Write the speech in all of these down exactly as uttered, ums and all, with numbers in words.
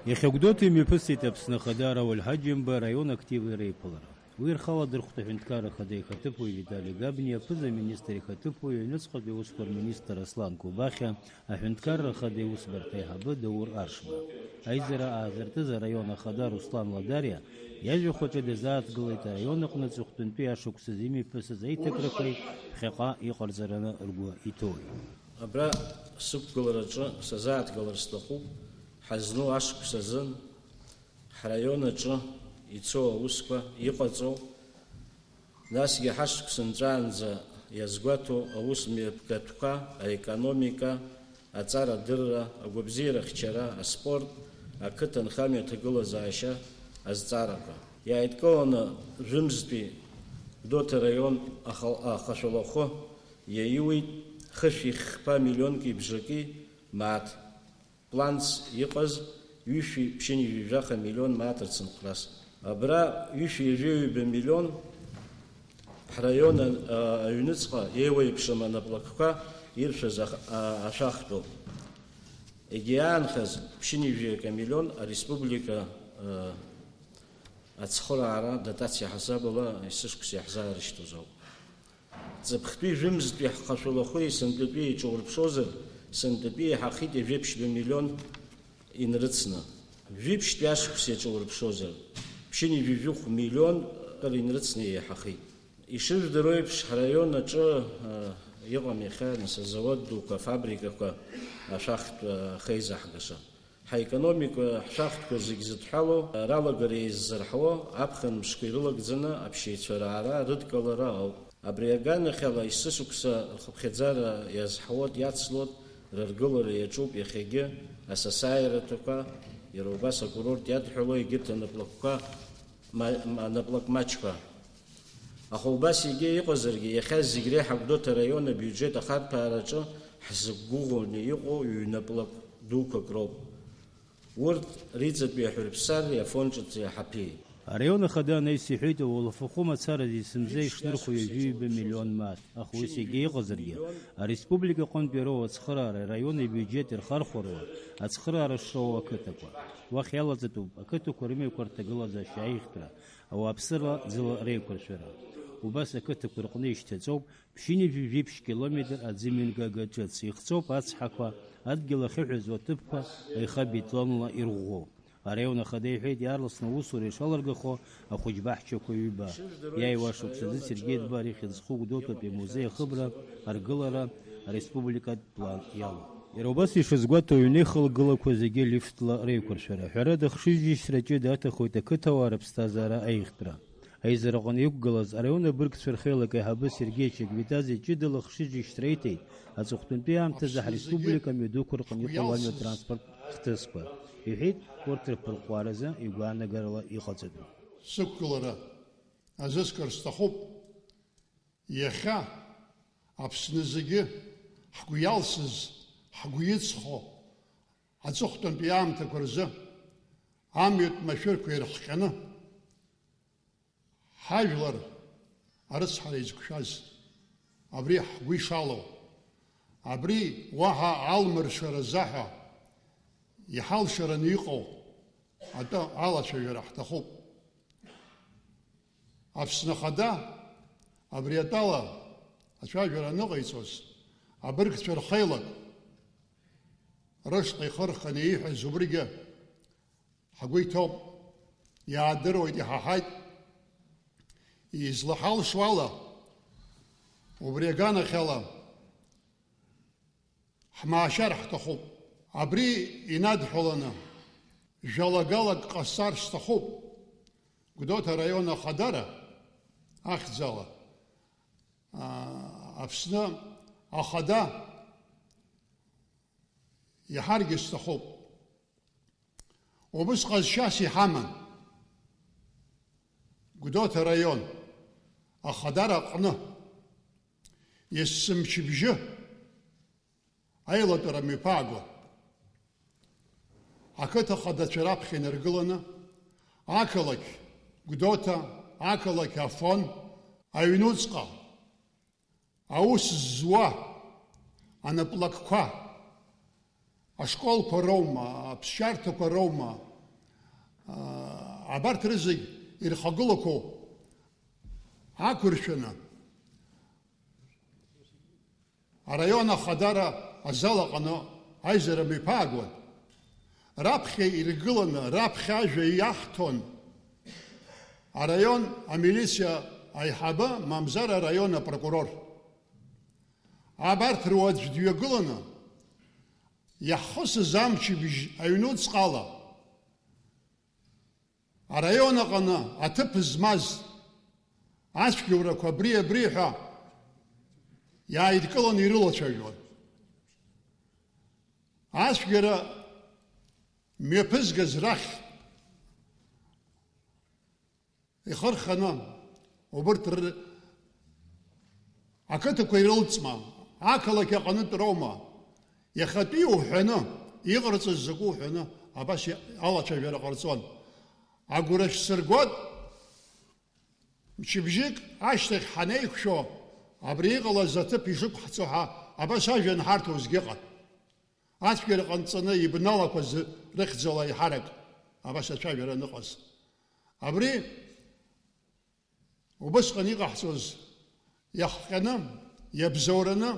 Иахьа Гәдоуҭа имҩаԥысит Аԥсны Ахада Рауль Ҳаџьымба араион актив иреиԥылара. Уи рхала дырхәҭа аҳәынҭқарра ахада ихаҭыԥуаҩ Витали Габниа, аԥыза-министр ихаҭыԥуаҩ, аҩныҵҟатәи аусқәа рминистр Аслан Кобахьа, аҳәынҭқарра ахада иусбарҭа аиҳабы Даур Аршба. Аизара аазыртыз араион ахада Руслан Ладариа иажәахә аҿы дазааҭгылеит араион аҟны аҵыхәтәантәи ашықәсазы имҩаԥысыз аиҭакрақәеи ԥхьаҟа иҟарҵараны ргәы иҭоуи. Абра сықәгылараҿы сазааҭгылар сҭахуп, ҳазну ашықәс азын ҳраион аҿы ицо аусқәа иҟаҵоу, насгьы ҳашықәс нҵәаанӡа иазгәаҭоу аус мҩаԥгатәқәа, аекономика, аҵарадырра, агәабзиара ахьчара, аспорт, ақыҭа анхамҩа аҭагылазаашьа азҵаарақәа. Иааидкыланы Жәымзтәи Гәдоуҭа раион ахал-, ахашәалахәы иаиуит хышәи хԥа миллионки бжаки мааҭ. Планс иҟаз ҩышәи ԥшьынҩажәи жәаха миллион мааҭ рцынхәрас. Абра ҩышәи ҩажәи ҩба миллион ҳраион а-, а-, аҩныҵҟа еиуеиԥшым анаплакқәа иршәыз ах-, а-, ашәахтәоуп. Егьи аанхаз ԥшьынҩажәи акы миллион ареспублика, а, ацхыраара дотациа ҳасабала есышықәса иаҳзаарышьҭуаз ауп. Ҵыԥхтәи жәымзтәи ҳхашәалахәы есынтәатәи еиҿаурԥшозар, сынтәатәи иаҳахеит ҩажәи ԥшьба миллион инрыцны. Жәиԥшьтәи ашықәс иаҿаурԥшозар, ԥшьынҩажәи жәохә миллион кыр инрыцны еиҳахеит. Ишыжәдыруа еиԥш, ҳраион аҿы, а, иҟам иахьа, нас, азауад дуқәа, афабрикақәа, ашәахтә, а, ахеизаҳгаша. Ҳаекономика, ҳшәахтәқәа зегь зыдҳәалоу, ралагара еиззырҳауа, аԥхын мшқәа ирылагӡаны аԥшьаҩцәа раара рыдкылара ауп. Абри аганахьала есышықәса рхыԥхьаӡара иазҳауеит, иацлоит, рыргылара иаҿуп иахьагьы асасааирҭақәа, иара убас акурорт иадҳәалоу егьырҭ анаплакқәа, ма-, ма-, анаплак маҷқәа. Аха убас егьа иҟазаргьы, иахьа зегь реиҳа Гәдоуҭа араион абиуџьет ахарҭәаараҿы ҳзықәгәыӷуаны иҟоу ҩнаплак дуқәак роуп. Урҭ риҵатәи аҳәырԥсареи афон ҿыци аҳаԥеи. Араион ахада анаҩс иҳәеит, ауалафахәы мацара зегь зынӡа ишнырхо ҩажәи ҩба миллион мааҭ, аха ус егьа иҟазаргьы, ареспублика аҟынтә иароуа ацхыраара араион ибиуџьет ирхархәаруа ацхыраара шроуа ақыҭақәа. Уахь иалаҵатәуп ақыҭақәа рымҩақәа рҭагылазаашьа аиӷьтәра, ауааԥсыра ӡыла реиқәыршәара. Убас ақыҭақәа рҟны ишьҭаҵоуп ԥшьынҩажәи жәиԥшь километр аӡымҩангага ҿыц, ихҵоуп ацҳақәа, адгьыл ахьыҳәазо аҭыԥқәа аиха бетонла ирӷәӷәоу. Араион ахада иҳәеит, иаарласны аусура ишалыргахо ахәыҷбаҳчақәа ҩба. Иааиуа шықәсазы Сергеи Дбар ихьӡ зху Гәдоуҭатәи амузеи ахыбра аргылара ареспубликатә план иалоуп. Иара убас ишазгәаҭоу, аҩны ихылгылақәа зегьы лифтла реиқәыршәара. Ҳәарада, хшыҩзышьҭра ҷыда аҭахоит ақыҭауаа рыԥсҭазаара аиӷьтәра. Аизараҟны иқәгылаз араион абыргцәа рхеилак аиҳабы Сергеи Чагвитазе ҷыдала хшыҩзышьҭра иҭеит аҵыхәтәантәи аамҭазы ҳреспублика амҩадуқәа рҟны иҟоу амҩа транспорт хҭысқәа, иҳәеит, урҭ рԥырҟәааразы игәаанагарала иҟаҵатәуп. Сықәгылара азыскыр сҭахуп. Иахьа Аԥсны зегьы ҳгәы иалсыз, ҳгәы иҵхо, аҵыхәтәантәи аамҭақәа рзы амҩатә машәырқәа ирыхҟьаны, ҳажәлар арыцҳара изықәшәаз, абри ҳгәы ишалоу, абри уаҳа алмыршәара азаҳәа иҳалшараны иҟоу атәы алацәажәара ҳҭахуп. Аԥсны Ахада абри атәала ацәажәара аныҟаиҵоз, абыргцәа рхеилак рышҟа ихы рханы ииҳәаз убригьы ҳгәы иҭоуп, иаадыруеит, иҳаҳаит. Излаҳалшо ала, убри аганахьала ҳмаашьар ҳҭахуп. Абри инадҳәаланы, жәалагалак ҟасҵар сҭахуп. Гәдоуҭа араион ахадара ахьӡала, аа, Аԥсны ахада иаҳаргьы сҭахуп. Убыс ҟазшьас иҳаман. Гәдоуҭа араион ахадара аҟны есымчыбжьы аилатәара мҩаԥаагон. Ақыҭа хадацәа раԥхьа инаргыланы, ақалақь Гәдоуҭа, ақалақь Афон, аҩнуҵҟа аус зуа анаплакқәа, ашколқәа роума, аԥсшьарҭақәа роума, Абарҭ рызегь ирхагылақәоу ақәыршәаны, араион ахадара азал аҟны аизара мҩаԥаагон. Раԥхьа иргыланы, раԥхьа ажәа иаҳҭон араион амилициа аиҳабы, мамзар араион апрокурор. Абарҭ руаӡә дҩагыланы, иаҳхысыз амчыбжь аҩнуҵҟала, араион аҟны аҭыԥ змаз ацәгьоурақәа абри-абри ҳәа иааидкыланы ирылацәажәон. Ацәгьара мҩаԥызгаз рахь ихы рханы, убырҭ ры-, ақыҭақәа ирылҵма, ақалақь аҟнытә роума, иахьатәи уҳәаны, иҟарҵаз закәу уҳәаны, абас иа-, алацәажәара ҟарҵон. Агәра шәсыргоит, мчыбжьык ашьҭахь ҳанеиқәшәо, абри иҟалаз аҭыԥ ишықәҳҵо ҳәа, абас ажәа анҳарҭо зегьы ыҟан. Ацәгьара ҟанҵаны ибналақәаз рыхьӡала аиҳарак, абас ацәажәара аныҟаз. Абри убысҟан иҟаҳҵоз иахҟьаны, иабзоураны,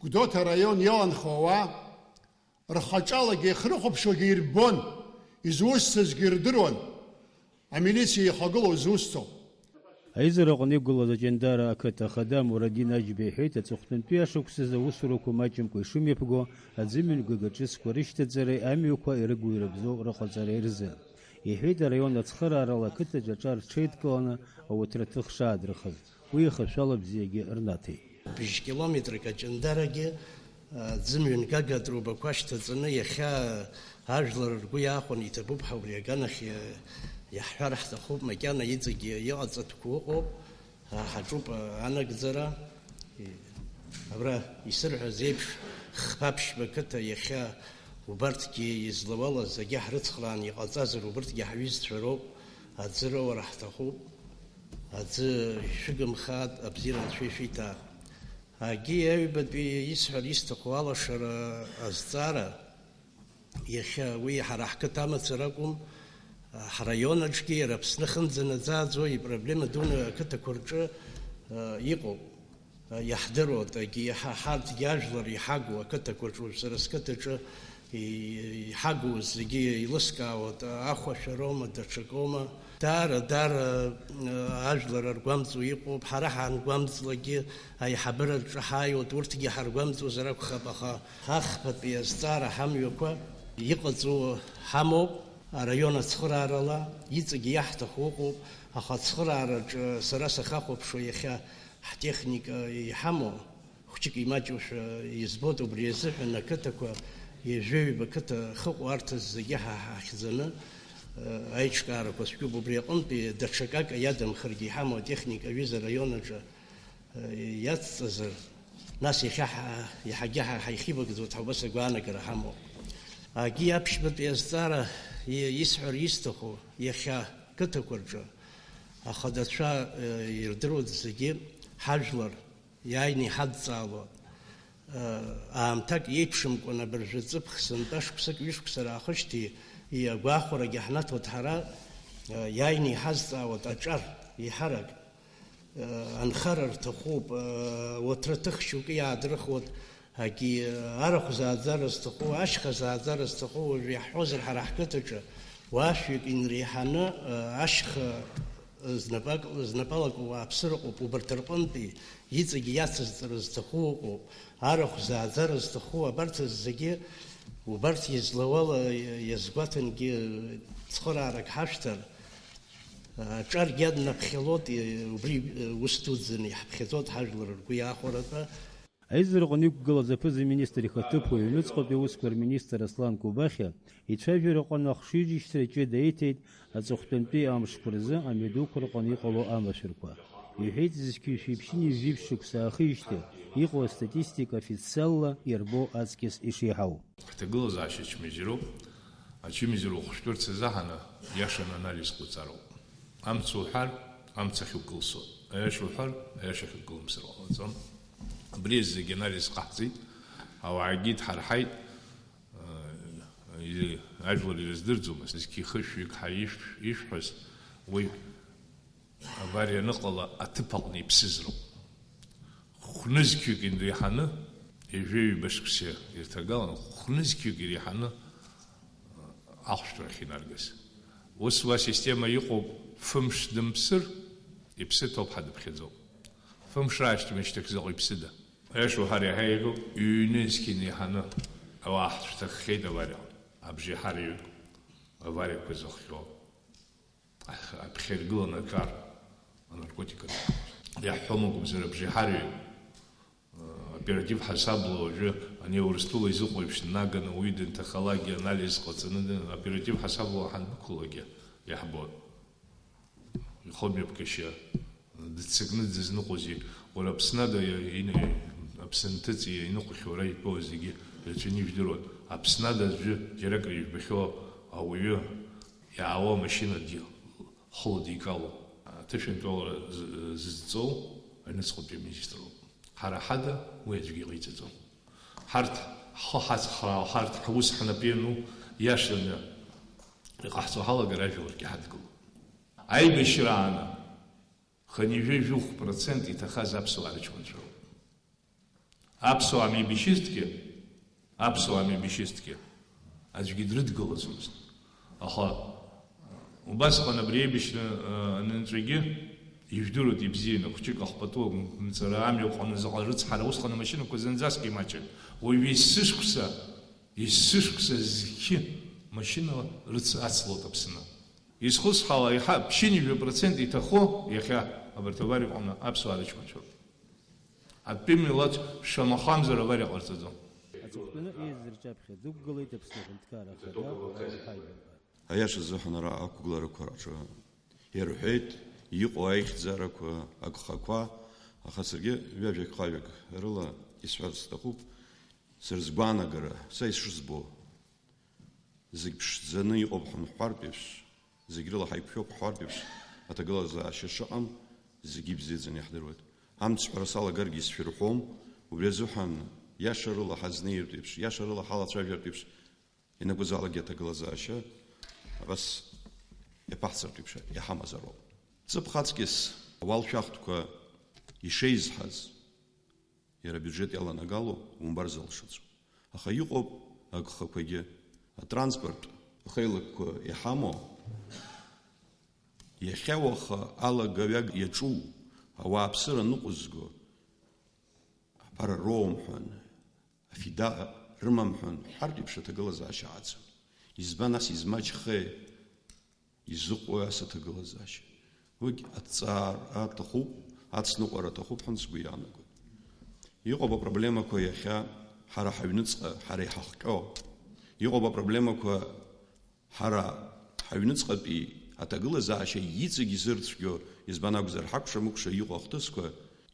Гәдоуҭа араион иаланхо ауаа рхаҿалагьы иахьрыхәаԥшуагьы ирбон, изусҭазгьы ирдыруан, амилициа ихагылоу зусҭоу. Аизараҟны иқәгылаз Аҷандара ақыҭа ахада Мурадин Аџьба иҳәеит, аҵыхәтәантәи ашықәсазы аусурақәа маҷымкәа ишымҩаԥго, аӡымҩангага ҿыцқәа рышьҭаҵареи амҩақәа ирыгу-ирыбзоу рыҟаҵареи рзы. Иҳәеит, араион ацхыраарала ақыҭаҿы аҿар рҽеидкыланы ауаҭра ҭых шаадырхыз, уи ихашәала бзиагьы рнаҭеит. Бжь километрак Аҷандарагьы, а, ӡымҩангага атрубақәа шьҭаҵаны, иахьа ажәлар ргәы иаахәаны иҭабуп ҳәа убри аганахь иа-, иаҳҳәар ҳҭахуп, макьана иҵегьы иҟаҵатәқәоу ыҟоуп, а, ҳаҿуп, а, анагӡара. И-, абра исырҳәаз еиԥш, хԥа-ԥшьба қыҭа иахьа убарҭгьы излауала зегьы ҳрыцхрааны иҟаҵазар, убырҭгьы ҳҩызцәа роуп, аӡы роура ҳҭахуп, аӡы шәыгымхааит, абзиара анцәа ишәиҭаа. Агьи аҩбатәи исҳәар исҭаху алашара азҵаара, иахьа уи ҳара ҳқыҭа амацара акәым, ҳраион аҿгьы иара Аԥсны хынӡа наӡааӡо ипроблема дуны ақыҭақәа рҿы, а, иҟоуп. А, иаҳдыруа, егьи ҳа-, ҳарҭгьы ажәлар иҳагу ақыҭақәа рҿы, уажә сара сқыҭаҿы и-, иҳагу зегьы еилыскаауеит, ахәашәароума, даҽакоума. Даара, даара, а, ажәлар аргәамҵуа иҟоуп, ҳара ҳангәамҵлакгьы аиҳабыра рҿы ҳааиуеит, урҭгьы ҳаргәамҵуазар акәхап, аха ахԥатәи азҵаара ҳамҩақәа иҟаҵоу ҳамоуп, араион ацхыраарала иҵегьы иаҳҭаху ыҟоуп, аха ацхыраараҿы сара сахьахәаԥшуа иахьа ҳтехника иҳамоу, хәҷык имаҷушәа избоит, убри азыҳәан ақыҭақәа, ҩажәаҩба қыҭа хыҟоу арҭ зегьы ҳа ҳахьӡаны, э, аиҿкаарақәа цәгьоуп, убри аҟынтәи даҽакак иадамхаргьы иҳамоу атехника аҩыза араион аҿы, э, иацҵазар, нас иахьа ҳа-, иаҳагьы ҳа-, ҳаихибагӡоит ҳәа убас агәаанагара ҳамоуп. Агьи аԥшьбатәи азҵаара и-, исҳәар исҭаху, иахьа қыҭақәа рҿы ахадацәа, э, ирдыруеит зегьы, ҳажәлар иааины иҳадҵаало, э, аамҭак иеиԥшымкәан абыржәы ҵыԥх сынтәа шықәсык ҩышықәса раахышьҭи, и-, агәахәарагьы ҳнаҭоит ҳара, э, иааины иҳазҵаауеит аҿар еиҳарак, э, анхара рҭахуп, э, уаҭраҭых шьоукы иаадрыхуеит, агьи, э, арахә зааӡара зҭаху, ашьха зааӡара зҭаху, уажә иаҳҳәозар ҳара ҳқыҭаҿы уашәҩык инреиҳаны, э, ашьха знапак-, знапалак уааԥсыр ыҟоуп, убарҭ рҟынтәи иҵегь иацызҵара зҭаху ыҟоуп, арахә зааӡара зҭаху, абарҭ зегьы, убарҭ излауала иазгәаҭангьы цхыраарак ҳашәҭар, аҿаргьы аднаԥхьалоит, убри ус дуӡӡаны иаҳԥхьаӡоит ҳажәлар ргәы иаахәаратәы. Аизараҟны иқәгылаз аԥыза-министр ихаҭыԥуаҩ аҩныҵҟатәи аусқәа рминистр Аслан Кобахьиа ицәажәараҟны ахшыҩзышьҭра ҷыда иҭеит аҵыхәтәантәи амшқәа рзы амҩадуқәа рҟны иҟало амашәырқәа. Иҳәеит, зқьи жәшәи ԥшьынҩажәи жәиԥшь шықәса аахижьҭеи иҟоу астатистика официалла иарбоу аҵкьыс ишеиҳау. Ҳҭагылазаашьа ачымазароуп. Ачымазара ухәышәтәырц азыҳәан иашаны анализқәа уцароуп. Амц уҳәар, амц ахь укылсуеит. Аиаша уҳәар, аиаша ахь укылымсыр ҟалаӡом. Абри азы зегьы анализ ҟаҳҵеит, ауаагьы дҳарҳаит, э, Ажәлар ирыздырӡомызт, зқьи хышәҩык ҳәа ишәҳәаз уи авариа аныҟала аҭыԥ аҟны иԥсызароуп. Хәнызқьҩык иреиҳаны, ҩажәи ҩба шықәса ирҭагалан, хәнызқьҩык иреиҳаны ахәшәтәрахь инаргаз. Ус уа система иҟоуп, фымш дымԥсыр, иԥсы ҭоуп ҳәа дыԥхьаӡоуп. Фымш раашьҭмашьҭахь заҟа иԥсыда? Аиаша уҳәар иаҳа еиӷьуп, ҩ-нызқь инеиҳаны ауаа ҳцәҭаххеит авариа. Абжеиҳараҩык авариақәа зыхҟьо. Аԥхьа иргыланы аҿар, анаркотикатә. Иаҳҳәом акәымзар, абжеиҳараҩык, оператив ҳасабла уажәы ани Урыстәыла изыҟоу еиԥш днаганы уаҩы дынҭахалакгьы, анализ ҟаҵаны, оператив ҳасабла ҳандәықәлалакгьы иаҳбоит. Ихоуп иаԥгашьа, дыццакны дызныҟәози, уара Аԥсны ада иа-, ин-, Аԥсны ҭыҵ иа-, иныҟәахьоу ара итәоу зегьы рацәаны ижәдыруан. Аԥсны ада аӡәы џьаракыр ижәбахьоу ауаҩы иаауа амашьынагьы хыла дикалоуп. Аҭышәынтәалара з-, зызҵоу аҩныҵҟатәи аминистр ауп. Ҳара ҳада уи аӡәгьы иҟаиҵаӡом. Ҳарҭ ҳхы ҳацхраау, ҳарҭ ҳус ҳнапы иану, иашаны иҟаҳҵо ҳалагар ажәларгьы ҳадгылоуп. Аибашьрааны хынҩажәи жәохә процент иҭахаз аԥсуаа рыҷкәынцәа роуп. Аԥсуаа меибашьызҭгьы, аԥсуаа меибашьызҭгьы, аӡәгьы дрыдгылаӡомызт. Аха убасҟан абри аибашьра, а, анынҵәагьы, ижәдыруеит ибзианы, хәҷык ахпату амҵара амҩаҟны заҟа рыцҳара, усҟан амашьынақәа зынӡаск имаҷын. Уажәы есышықәса, есышықәса зқьы машьынала рыц-, ацлоит Аԥсны. Изхысҳәаала, еиҳа ԥшьынҩажәа процент иҭахо иахьа абарҭ авариа аҟны аԥсуаа рыҷкәынцәоуп. Атәым милаҭ шамахамзар авариа ҟарҵаӡом. Аҵыхәтәаны еизырҿаԥхьа дықәгылеит Аԥсны аҳәынҭқарра ахада Рауль Ҳаиба. Аиаша азыҳәан ара ақәгыларақәа рҿы ирҳәеит, иҟоу аихьӡарақәа, агхақәа, аха саргьы ҩажәак-хажәак рыла исҳәарц сҭахуп, сара сгәаанагара, са исшызбо. Зегь ԥшӡаны иҟоуп ҳәа ҳҳәартә еиԥш, зегь рыла ҳаиқәшәоуп ҳҳәартә еиԥш, аҭагылазаашьа шыҟам зегьы ибзиаӡаны иаҳдыруеит. Амцҳәара салагаргьы исшәырҳәом, убри азыҳәан иашарыла ҳазнеиртә еиԥш, иашарыла ҳалацәажәартә еиԥш, ианакәызаалакгьы аҭагылазаашьа абас иаԥаҳҵартә еиԥш иҳамазароуп. Ҵыԥх аҵкьыс ауалшәахтәқәа ишеизҳаз, иара абиуџьет иаланагало умбар залшаӡом. Аха иҟоуп агхақәагьы, атранспорттә ахеилакқәа иҳамоу, иахьа уаха алагаҩа иаҿу, ауааԥсыра ныҟәызго, аԥара роумҳәан, афида рымамҳәан ҳәартә еиԥш аҭагылазаашьа аӡам. Избан ас измаҷхеи? Изыҟои ас аҭагылазаашьа? Уигь аҭҵаара аҭахуп, ацныҟәара аҭахуп ҳәа сгәы иаанагоит. Иҟоуп апроблемақәа иахьа ҳара ҳаҩныҵҟа, ҳара иҳахҟьо. Иҟоуп апроблемақәа ҳара ҳаҩныҵҟатәи аҭагылазаашьа иҵегь изырцәгьо, избан акәзар, ҳакәша-мыкәша иҟоу ахҭысқәа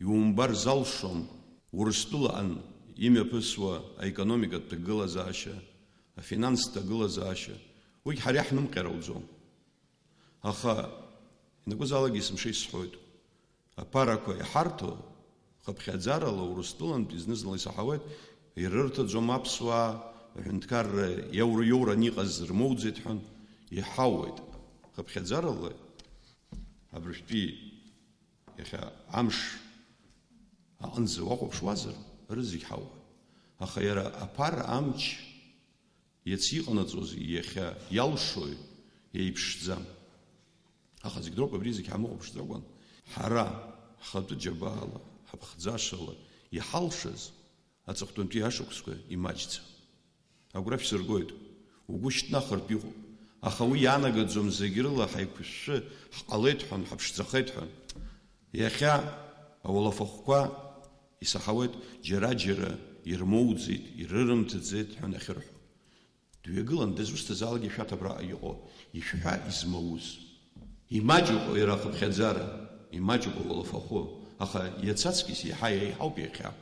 иумбар залшом, Урыстәылаҟан имҩаԥысуа аекономикатә ҭагылазаашьа, афинанстә ҭагылазаашьа, уигь ҳара иаҳнымҟьар ауӡом. Аха, ианакәызаалакгьы есымша исҳәоит, аԥарақәа иҳарҭо, хыԥхьаӡарала Урыстәылантәи зны-зынла исаҳауеит, ирырҭаӡом аԥсуаа, аҳәынҭқарра иаура-иоуран иҟаз рмоуӡеит ҳәа, иҳауеит. Хыԥхьаӡарала абыржәтәи иахьа амш аҟынӡа уахәаԥшуазар, рызегь ҳауеит. Аха иара аԥара амч Иацы иҟанаҵози иахьа иалшои еиԥшӡам. Аха зегь дроуп, абри зегь ҳамыхәаԥшӡакәан, ҳара ҳхатәы џьабаала, ҳаԥхӡашала иҳалшаз аҵыхәтәантәи ашықәсқәа имаҷӡам. Агәра шәсыргоит, угәы шьҭнахыртә иҟоуп, аха уи иаанагаӡом зегь рыла ҳаиқәышәшәы ҳҟалеит ҳәа, ҳаԥшӡахеит ҳәа. Иахьа ауалафахәқәа исаҳауеит, џьара-џьара ирмоуӡеит, ирырымҭаӡеит ҳәа ахьырҳәо. Дҩагылан, дызусҭазаалакгьы шәаҭ абраҟа иҟоу, ишәҳәа измауз. Имаҷуп иара ахыԥхьаӡара, имаҷуп ауалафахәы, аха иацы аҵкьыс иаҳа еиҳауп иахьа.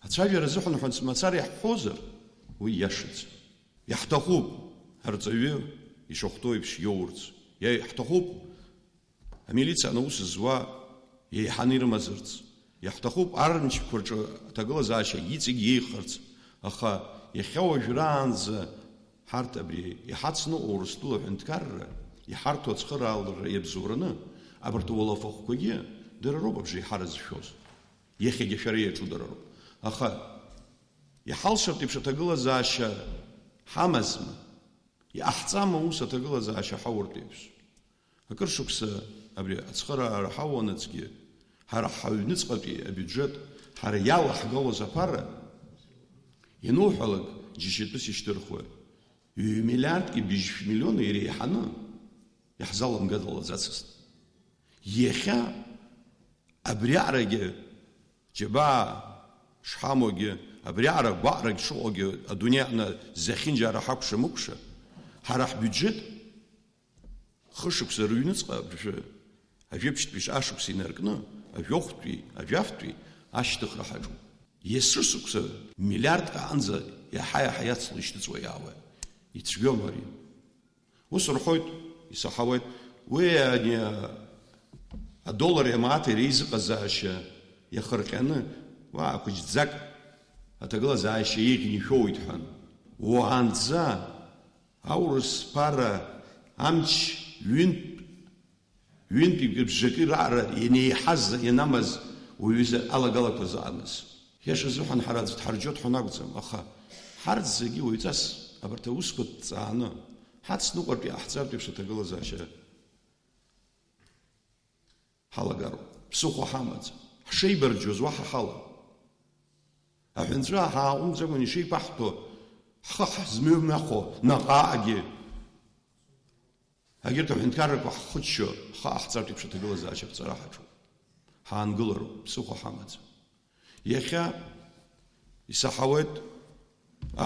Ацәажәара азыҳәан ҳәа мацара иаҳҳәозар, уи иашаӡам. Иаҳҭахуп арҵаҩы ишахәҭоу еиԥш иоурц, иа-, иаҳҭахуп амилициа аус зуа еиҳаны ирымазарц, иаҳҭахуп арымчқәа рҿы аҭагылазаашьа иҵегь иеихарц, аха иахьа уажәраанӡа Ҳарҭ абри иҳацныҟәо Урыстәыла аҳәынҭқарра, иҳарҭо ацхыраалара иабзоураны, абарҭ ауалафахәқәагьы дара роуп абжеиҳара зшәоз. Иахьагьы шәара иаҿу дара роуп. Аха иҳалшартә еиԥш аҭагылазаашьа ҳамазма, иҟаҳҵама ус аҭагылазаашьа ҳауртә еиԥш? Акыр шықәса абри ацхыраара ҳауанаҵгьы, ҳара ҳаҩныҵҟатәи абиуџьет, ҳара иалаҳгалоз аԥара, иануҳәалак, џьашьатәыс ишьҭырхуа, ҩ-миллиардки быжьшә миллиони иреиҳаны иаҳзаламгадалаӡацызт. Иахьа абриаҟарагьы џьабаа шҳамоугьы, абриаҟара гәаҟрагь шыҟоугьы адунеи аҟны зехьынџьара ҳакәша-мыкәша, ҳара ҳбиуџьет хышықәса рыҩныҵҟа абыржәы ажәеиԥшьтәи ашықәс инаркны, ажәохәтәи, ажәафтәи ашьҭыхра ҳаҿуп. Есышықәса миллиардк аҟынӡа иаҳа-иаҳа иацло ишьҭыҵуа иаауа, ицәгьоума ари? Ус рҳәоит, исаҳауеит, уи ани, а, адоллари амааҭи реизыҟазаашьа иахырҟьаны, уа ақәыџьӡак аҭагылазаашьа еиӷьны ишәоуеит ҳәан. Уаанӡа аурыс ԥара амч ҩынтә, ҩынтәи бжаки раара ианеиҳаз, ианамаз уаҩызар алагалақәа зааныз. Иашазыҳәан, ҳара аӡә дҳарџьоит ҳәа акәӡам, аха ҳарҭ зегьы уаҩҵас абарҭ аусқәа ҭҵааны, ҳацныҟәартә иҟаҳҵартә еиԥш аҭагылазаашьа ҳалагароуп. Ԥсыхәа ҳамаӡам. Ҳшеибарџьоз уаҳа ҳалам. Аҳәынҵәа ҳааҟәымҵӡакәан ишеибаҳҳәо, ҳхы ҳзмыҩнахо наҟ-ааҟгьы, егьырҭ аҳәынҭқаррақәа ҳхыччо, ҳхы ҟаҳҵартә еиԥш аҭагылазаашьа ԥҵара ҳаҿуп. Ҳаангылароуп, ԥсыхәа ҳамаӡам. Иахьа исаҳауеит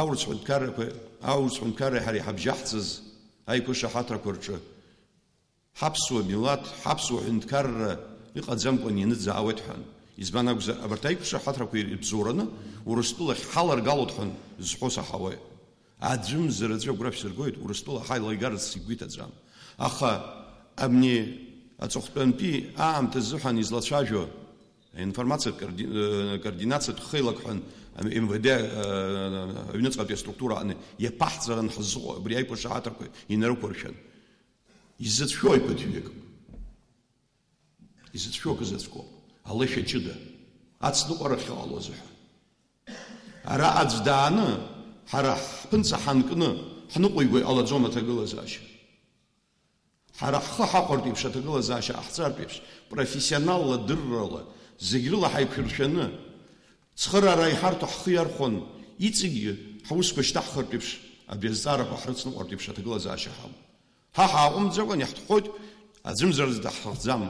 аурыс ҳәынҭқаррақәа, аурыс ҳәынҭқарреи ҳареи ҳабжьаҳҵаз аиқәышаҳаҭрақәа рҿы ҳаԥсуа милаҭ, ҳаԥсуа ҳәынҭқарра ыҟаӡамкәан ианыӡаауеит ҳәан. Избан акәзар, абарҭ аиқәшаҳаҭрақәа ирыбзоураны Урыстәылахь ҳаларгалоит ҳәан зҳәо саҳауеит. Аӡәымзар аӡәы агәра шәсыргоит, Урыстәыла ҳаилагарц сгәы иҭаӡам. Аха абни аҵыхәтәантәи аамҭа азыҳәан излацәажәо, аинформациатә коорди-, э, координациатә хеилак ҳәа М В Д, э, аҩныҵҟатәи аструктура аҟны иаԥаҳҵаран ҳазыҟоу абри аиқәшаҳаҭрақәа инарықәыршәан. Изыцәшәо ԥыҭҩык. Изыцәшәо акы заҵәқәоуп. Алышәа ҷыда. Ацныҟәара ахьыҟало азыҳәан. Ара аӡә дааны, ҳара ҳԥынҵа ҳанкны, ҳныҟәиго иҟалаӡом аҭагылазаашьа. Ҳара ҳхы ҳахәартә еиԥш аҭагылазаашьа ҟаҳҵартә еиԥш, профессионалла, дыррала, зегь рыла ҳаиқәыршәаны, цхыраара иҳарҭо ҳхы иархәаны, иҵегьы ҳусқәа шьҭаҳхыртә еиԥш, абри азҵаарақәа ҳрыцныҟәартә еиԥш аҭагылазаашьа ҳамоуп. Ҳа ҳааҟәымҵӡакәан иаҳҭахоит, аӡәымзар даҳхахӡам,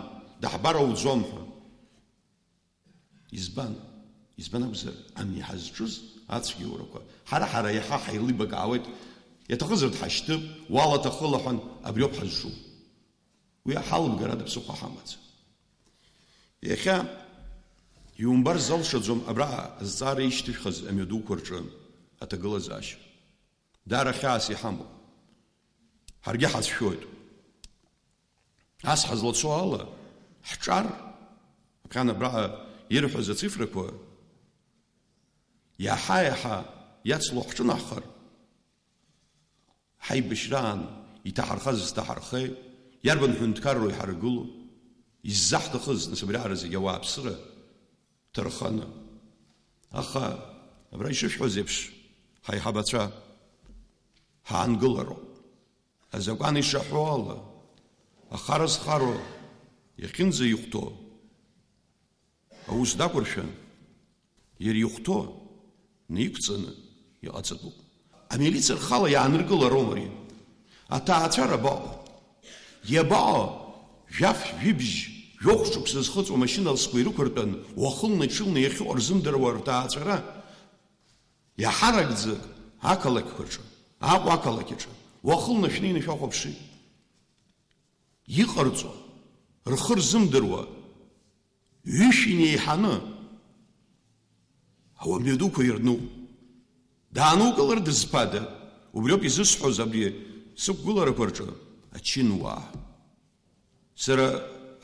даҳбар ауӡом ҳәа. Избан? Избан акәзар, ани ҳазҿыз ацәгьоурақәа, ҳара-ҳара иаҳа ҳаилибакаауеит, иаҭахызар дҳашьҭып, уалаҭахыла ҳәа абриоуп ҳазҿу. Уи ҳалымгарада ԥсыхәа ҳамаӡам. Иахьа иумбар залшаӡом абраҟа азҵаара ишьҭышәхыз амҩадуқәа рҿы аҭагылазаашьа. Даара хьаас иҳамоуп. Ҳаргьы ҳацәшәоит. Ас ҳазлацо ала, ҳҿар, аԥхьан абраҟа ирҳәаз ацифрақәа, иаҳа-иаҳа иацло ҳҿынаҳхар, ҳаибашьраан иҭаҳархаз зҭаҳархеи, иарбан ҳәынҭқарроу иҳаргыло, иззаҳҭахыз, нас, абриаҟара зегьы ауааԥсыра ҭарханы. Аха, абра ишышәҳәоз еиԥш, ҳаиҳабацәа ҳаангылароуп. Азакәан ишаҳәо ала, ахара зхароу иахьынӡаихәҭоу аус дақәыршәан, иара ихәҭоу наиқәҵаны иҟаҵатәуп. Амилициа рхала иааныркылароума ари? Аҭаацәара абаҟоу? Иабаҟоу жәаф, жәибжь, жәохә шықәса зхыҵуа машьына ласқәа ирықәыртәан, уахынла-ҽынла иахьыҟоу рзымдыруа рҭаацәара? Иаҳаракӡак ақалақьқәа рҿы, Аҟәа ақалақь аҿы, уахынла шәнеины шәахәаԥши. Иҟарҵо, рхы рзымдыруа, ҩышә инеиҳаны ауамҩа дуқәа ирнуп. Даанукылар дызԥада? Убриоуп изысҳәоз абри сықәгыларақәа рҿы ачынуаа. Сара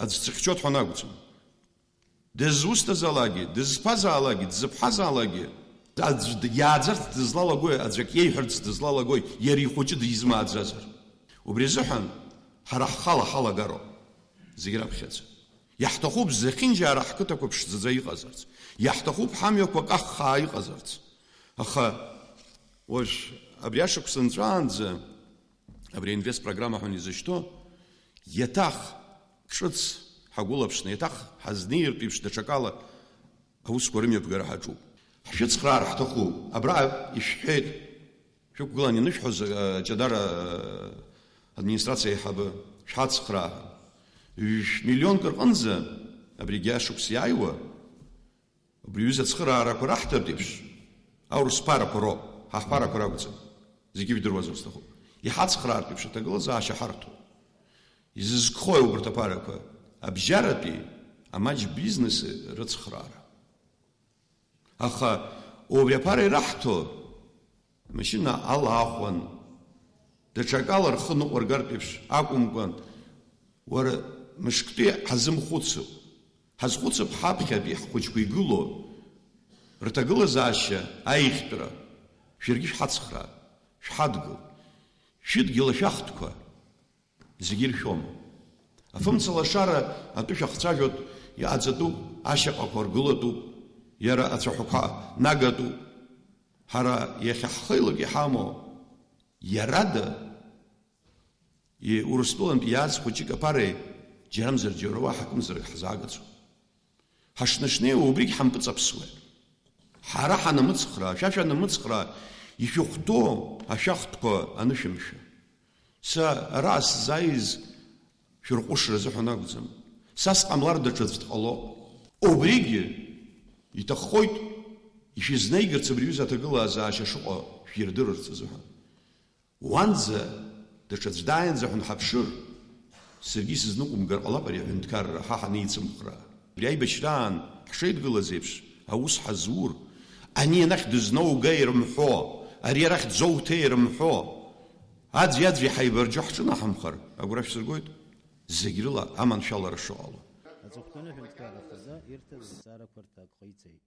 аӡә дсыхьчоит ҳәа анакәӡам. Дызусҭазаалакгьы, дызԥазаалакгьы, дзыԥҳазаалакгьы, Аӡә д-, иааӡарц дызлалагои, аӡәк иеиҳәарц дызлалагои, иара ихәыҷы дизмааӡазар? Убри азыҳәан ҳара ҳхала ҳалагароуп зегь раԥхьаӡа. Иаҳҭахуп зехьынџьаара ҳқыҭақәа ԥшӡаӡа иҟазарц. Иаҳҭахуп ҳамҩақәа каххаа иҟазарц. Аха уажә абри ашықәс нҵәаанӡа абри аинвест программа ҳәа изышьҭоу, иаҭах ҿыц ҳагәылаԥшны, иаҭах ҳазнеиртә еиԥш даҽакала аусқәа рымҩаԥгара ҳаҿуп. Ҳшәыцхраар ҳҭахуп. Абра ишәҳәеит, шәықәгылан ианышәҳәоз, а, Ҷадара, а, администрациа аиҳабы, шәҳацхраа. Жәмиллионк рҟынӡа абригьы ашықәс иааиуа, убри аҩыза ацхыраарақәа раҳҭартә еиԥш, аурыс ԥарақәа роуп, ҳа ҳԥарақәа ракәӡам. Зегьы ижәдыруазар сҭахуп. Иҳацхраартә еиԥш аҭагылазаашьа ҳарҭоит. Изызкхои убарҭ аԥарақәа? Абжьаратәи амаҷ бизнеси рыцхраара. Аха убри аԥара ираҳҭо, машьына ала аахәан, даҽакала рхы ныҟәыргартә еиԥш акәымкәан, уара, мышктәи ҳазымхәыцып. Ҳазхәыцып ҳаԥхьатәи ҳхәыҷқәа игылоу рҭагылазаашьа аиӷьтәра. Шәаргьы шәҳацхраа, шәҳадгыл. Шәыдгьыл ашәахтәқәа зегьы иршәом. Афымца лашара атәы шәахцәажәоит, иҟаҵатәуп, ашьаҟақәа ргылатәуп, иара ацәаҳәақәа нагатәуп. Ҳара иахьа ҳхеилак иҳамоу, иарада, и-, Урыстәылантә иааз хәыҷык аԥареи, џьарамзар џьара уа ҳакымзарак ҳзаагацәоуп. Ҳашнышнеиуа убригь ҳампыҵаԥсуеит. Ҳара ҳанамыцхраа, шәа шәанамыцхраа, ишәыхәҭоу ашәахтәқәа анышәымшәа. Са ара сзааиз шәырҟәышра азыҳәан акәӡам. Са сҟамлар даҽаӡә дҟалоуп. Убригьы иҭаххоит ишәызнеигарц абри аҩыза аҭагылазаашьа шыҟоу шәирдырырц азыҳәан. Уанӡа даҽаӡә дааиаанӡа ҳәа ҳаԥшыр, саргьы исызныҟәымгар ҟалап ари аҳәынҭқарра ҳа ҳанеицымхраа. Абри аибашьраан ҳшеидгылаз еиԥш, аус ҳазур, ани анахь дызноугеи рымҳәо, ари арахь дзоуҭеи рымҳәо, аӡәи-аӡәи ҳаибарџьо ҳҿынаҳамхар, агәра шәсыргоит, зегь рыла аманшәалара шыҟало. Аҵыхәтәаны аҳәынҭқарра ахада ирҭаз азҵаарақәа рҭак ҟаиҵеит.